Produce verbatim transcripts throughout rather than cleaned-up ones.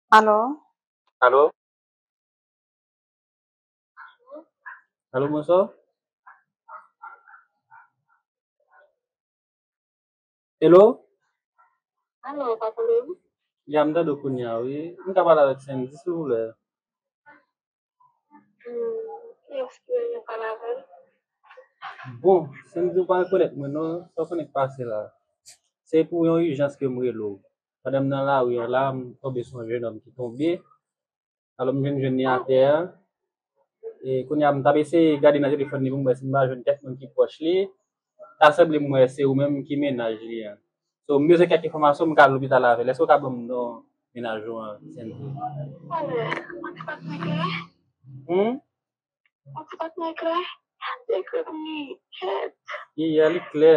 Alo? Alo? Alo, bonswa. Hello? Alo, pa tande m? Ya, m tande w kounye a, wi. M ka pale avèk Sendy, silvouplè? Hmm, kiyès ki w pale avè l? Bon, Sendy, ou pa rekonèt mwen, non. Sa w konnen k pase la. Se pou yon ijans ke m rele w. Pandan m nan lari an la, m tonbe sou yon jennonm ki tonbe. Alò, m jwenn, jwenn li atè a. E kounye a, m t ap eseye gade nan telefòn li pou m wè si m pa jwenn kèk moun ki pwòch li. Ta sanble m wè se ou menm ki mennaj li an. So, m bezwen kèk enfòmasyon, m ka al lopital avè l. Èske w ka ban m non mennaj ou an, Sendy? Ou ti pa t klè? Hmm? Ou ti pa t klè? Dekri m li kèt. Iya, li klè.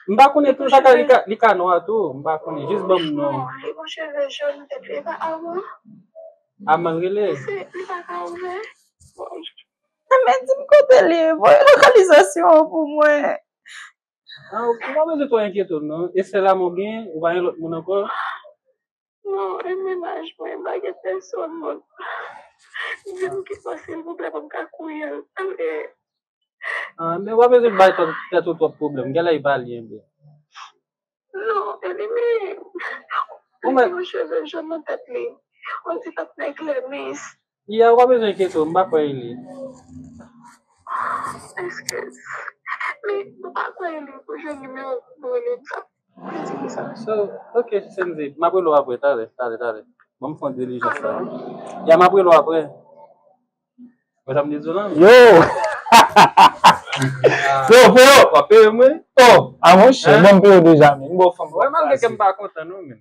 M pa konnen tou, sa ka, li ka, li ka nwa tou. M pa konnen, jis ban m non. Non, li gon cheve jòn tèt li, e pa Arman? Arman rele? Se, li pa ka ouvè. Bon. Men di m kote li ye, voye lokalizasyon an pou mwen. Ah, ou pa bezwen twò enkyete w non. E sèl Arman w gen, ou pa gen lòt moun ankò? Non, e mennaj mwen, m pa gen pèsòn lòt. Di m kisa, silvouplè, pou m ka kouri al. Ale. Ah, men w pa bezwen bay tèt, tèt ou twòp pwoblèm. Genlè e pa li, enben. Non, e li menm. Ou mèt. Li gen yon cheve jòn nan tèt li. On di patnè Clémence. Ya, ou pa bezwen enkyete w, m pa kwè e li. Eskiz. Men, m pa kwè e li pou jwenn nimewo pou rele m sa. Vle di ki sa? So, ok, Sendy, m ap rele w apre, talè, talè, talè. Ban m fè yon dilijans la. Ya, m ap rele w apre. Wè sa m di w lan? Yo! Yo, freo! W ap peye mwen? Oh, a monchè, bon, m peye w deja, men. M ba w fanm. Wè, malgre ke m pa kontan, non, men.